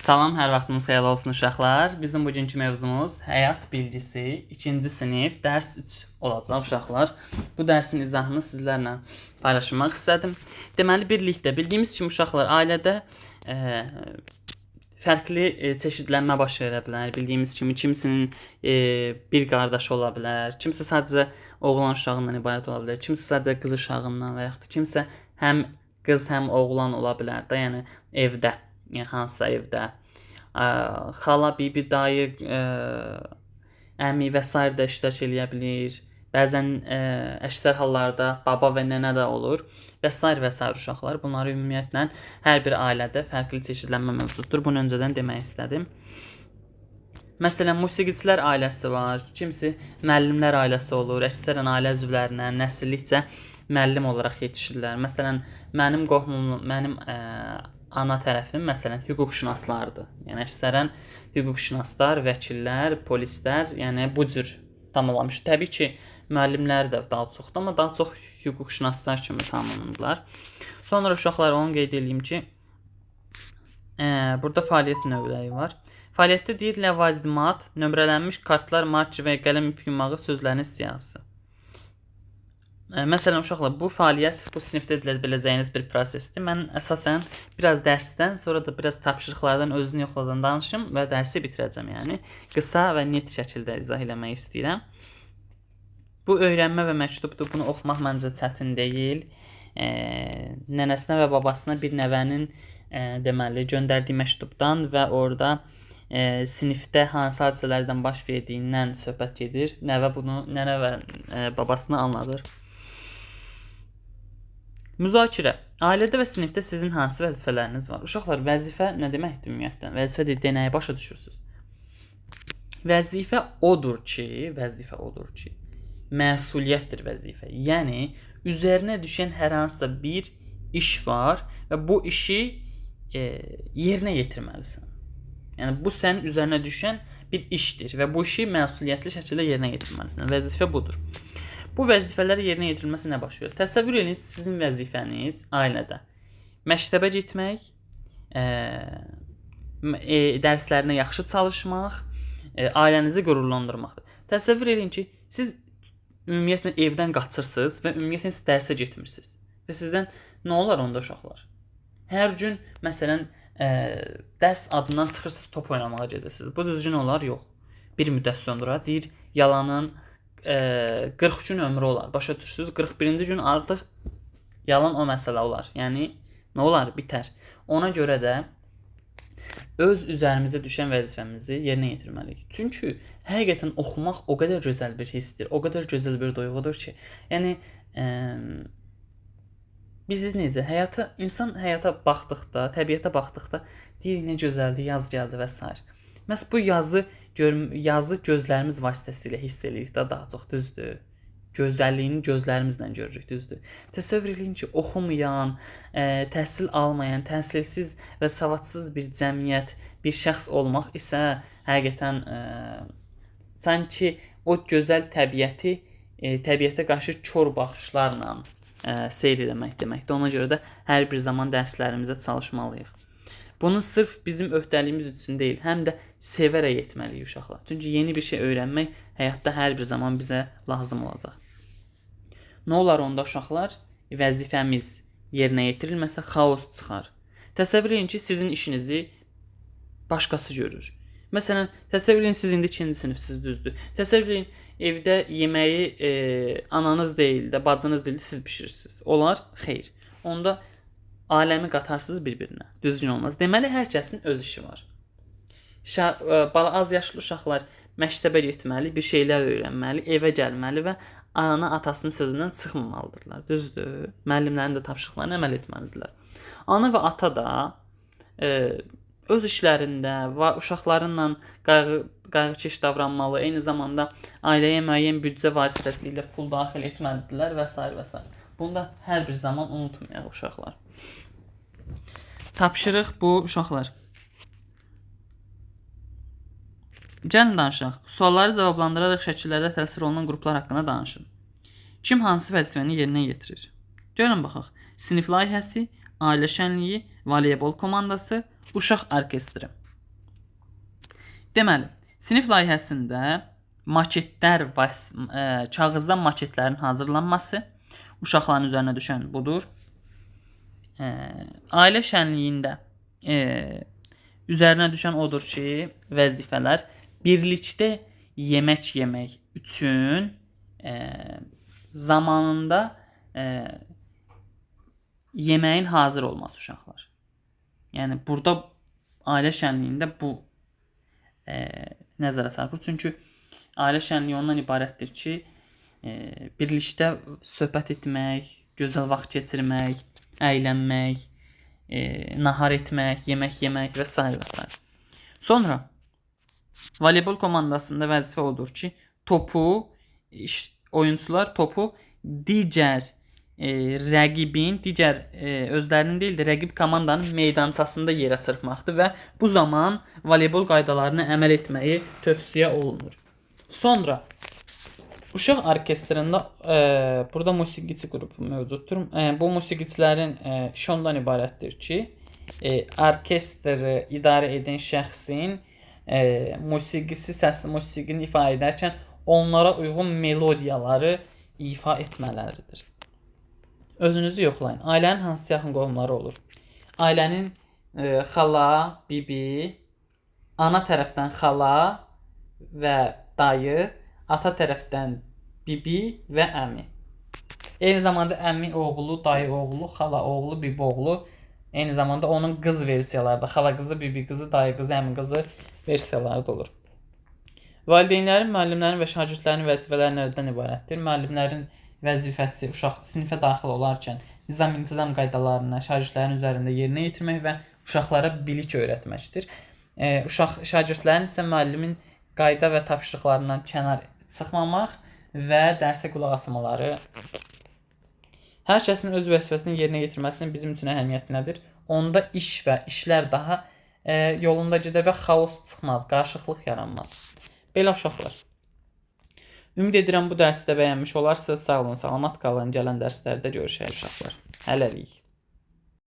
Salam, hər vaxtınız xeyirli olsun uşaqlar. Bizim bugünkü mövzumuz həyat bilgisi 2-ci sinif dərs 3 olacaq uşaqlar. Bu dərsin izahını sizlərlə paylaşmaq istədim. Deməli, birlikdə bildiyimiz kimi uşaqlar ailədə fərqli çeşidlənmə baş verə bilər. Bildiyimiz kimi kimisinin bir qardaşı ola bilər, kimsə sadəcə oğlan uşağından ibarət ola bilər, kimsə sadəcə qız uşağından və yaxud da kimsə həm qız, həm oğlan ola bilər də, yəni evdə, yəni hansısa evdə. Xala, bibi, dayı, əmi və sair də iştirak eləyə bilir. Bəzən əksər hallarda baba və nənə də olur və sair və sair uşaqlar. Bunları ümumiyyətlə hər bir ailədə fərqli çeşidlənmə mövcuddur. Bunu öncədən demək istədim. Məsələn, musiqiçilər ailəsi var, kimisi müəllimlər ailəsi olur. Əksərən ailə üzvlərinə nəsillikcə müəllim olaraq yetişirlər. Məsələn, mənim qohumum, mənim ana tərəfim məsələn hüquqşünaslardır. Yəni əksərən hüquqşünaslar, vəkillər, polislər, yəni bu cür tamamlamış. Təbii ki, müəllimlər də daha çoxdur, amma daha çox hüquqşünaslar kimi tanınırlar. Sonra uşaqlar onu qeyd eləyim ki, burada fəaliyyət növləri var. Fəaliyyətdə deyir ləvazimat, nömrələnmiş kartlar, marker və qələm ip yumağı sözlərinin siyahısı. Məsələn, uşaqlar, bu fəaliyyət bu sinifdə edilə biləcəyiniz bir prosesdir. Mən əsasən biraz dərsdən, sonra da biraz tapşırıqlardan, özünü yoxladan danışım və dərsi bitirəcəm. Yəni qısa və net şəkildə izah eləmək istəyirəm. Bu öyrənmə və məktubdur. Bunu oxumaq məncə çətin deyil. Nənəsinə və babasına bir nəvənin deməli göndərdiyi məktubdan və orada sinifdə hansı hadisələrdən baş verdiyindən söhbət gedir. Nəvə bunu nənə və babasına anladır. Müzakirə. Ailədə və sinifdə sizin hansı vəzifələriniz var? Uşaqlar, vəzifə nə deməkdir ümumiyyətlə? Vəzifə deyil, nəyi başa düşürsünüz? Vəzifə odur ki, məsuliyyətdir vəzifə. Yəni, üzərinə düşən hər hansısa bir iş var və bu işi yerinə yetirməlisən. Yəni, bu sənin üzərinə düşən bir işdir və bu işi məsuliyyətli şəkildə yerinə yetirməlisən. Vəzifə budur. Bu vəzifələr yerinə yetirilməsi nə baş verir? Təsəvvür edin, sizin vəzifəniz ailədə məktəbə getmək, dərslərinə yaxşı çalışmaq, ailənizi qürurlandırmaqdır. Təsəvvür edin ki, siz ümumiyyətlə evdən qaçırsınız və ümumiyyətlə siz dərsə getmirsiniz. Və sizdən nə olar onda uşaqlar? Hər gün məsələn dərs adından çıxırsınız, top oynamağa gedirsiniz. Bu düzgün olar? Yox. Bir müddət sonra deyir, yalanın 40 gün ömrü olar. Başa düşürsünüz? 41-ci gün artıq yalan o məsələ olar. Yəni nə olar? Bitər. Ona görə də öz üzərimizə düşən vəzifəmizi yerinə yetirməliyik. Çünki həqiqətən oxumaq o qədər gözəl bir hissdir, o qədər gözəl bir duyğudur ki, yəni biz necə həyata, insan həyata baxdıqda, təbiətə baxdıqda deyir nə gözəldir, yaz gəldi və s. Məhz bu yazı gözlərimiz vasitəsilə hiss eləyirik də daha çox, düzdür? Gözəlliyini gözlərimizlə görürük, düzdür? Təsəvvür eləyin ki, oxumayan, təhsil almayan, təhsilsiz və savadsız bir cəmiyyət, bir şəxs olmaq isə həqiqətən sanki o gözəl təbiəti, təbiətə qarşı kor baxışlarla seyr eləmək deməkdir. Ona görə də hər bir zaman dərslərimizə çalışmalıyıq. Bunu sırf bizim öhdəliyimiz üçün deyil, həm də sevərək etməliyik uşaqlar. Çünki yeni bir şey öyrənmək həyatda hər bir zaman bizə lazım olacaq. Nə olar onda uşaqlar? Vəzifəmiz yerinə yetirilməsə xaos çıxar. Təsəvvür edin ki, sizin işinizi başqası görür. Məsələn, təsəvvür edin, siz indi 2-ci sinifsiz, düzdür. Təsəvvür edin, evdə yeməyi ananız deyil də, bacınız deyil də, siz bişirirsiniz. Olar? Xeyr. Onda aləmi qatarsınız bir-birinə. Düzgün olmaz. Deməli, hər kəsin öz işi var. Az yaşlı uşaqlar məktəbə getməli, bir şeylər öyrənməli, evə gəlməli və ana atasının sözündən çıxmamalıdırlar. Düzdür? Müəllimlərin də tapşırıqlarına əməl etməlidirlər. Ana və ata da öz işlərində və uşaqlarınla qayğıkeş davranmalı, eyni zamanda ailəyə müəyyən büdcə vasitəsilə pul daxil etməlidirlər və s. və s. Bunu da hər bir zaman unutmayaq uşaqlar. Tapşırıq bu uşaqlar. Gəlin danışaq. Sualları cavablandıraraq şəkillərdə təsvir olunan qruplar haqqında danışın. Kim hansı vəzifəni yerinə yetirir? Gəlin baxaq. Sinif layihəsi, ailə şənliyi, voleybol komandası, uşaq orkestri. Deməli, sinif layihəsində maketlər kağızdan maketlərin hazırlanması uşaqların üzərinə düşən budur. Ailə şənliyində üzərinə düşən odur ki, vəzifələr birlikdə yemək yemək üçün zamanında yeməyin hazır olması uşaqlar. Yəni burada ailə şənliyində bu nəzərə çarpır. Çünki ailə şənliyi ondan ibarətdir ki, birlikdə söhbət etmək, gözəl vaxt keçirmək, əylənmək, nahar etmək, yemək yemək və s. və s. Sonra voleybol komandasında vəzifə odur ki, topu oyunçular topu digər rəqibin, digər özlərinin deyil də rəqib komandanın meydançasında yerə çırpmaqdır və bu zaman voleybol qaydalarına əməl etməyi tövsiyə olunur. Sonra uşaq orkestrında burada musiqiçi qrupu mövcuddur. Bu musiqiçilərin işi ondan ibarətdir ki, orkestri idarə edən şəxsin musiqisi, səs musiqini ifa edərkən onlara uyğun melodiyaları ifa etmələridir. Özünüzü yoxlayın. Ailənin hansı yaxın qohumları olur? Ailənin xala, bibi, ana tərəfdən xala və dayı, ata tərəfdən bibi və əmi. Eyni zamanda əmi oğlu, dayı oğlu, xala oğlu, bibi oğlu, eyni zamanda onun qız versiyaları da, xala qızı, bibi qızı, dayı qızı, əmi qızı versiyaları da olur. Valideynlərin, müəllimlərin və şagirdlərin vəzifələri nələrdən ibarətdir? Müəllimlərin vəzifəsi uşaq sinifə daxil olarkən nizam-intizam qaydalarını şagirdlərin üzərində yerinə yetirmək və uşaqlara bilik öyrətməkdir. Şagirdlərin isə müəllimin qayda və tapşırıqlarından kənar çıxmamaq və dərsə qulaq asmaları. Hər kəsin öz vəzifəsini yerinə yetirməsinin bizim üçün əhəmiyyəti nədir? Onda iş və işlər daha yolunda gedər və xaos çıxmaz, qarışıqlıq yaranmaz. Belə uşaqlar. Ümid edirəm bu dərsi də bəyənmiş olarsınız. Sağ olun, salamat qalın. Gələn dərslərdə görüşərik uşaqlar. Hələlik.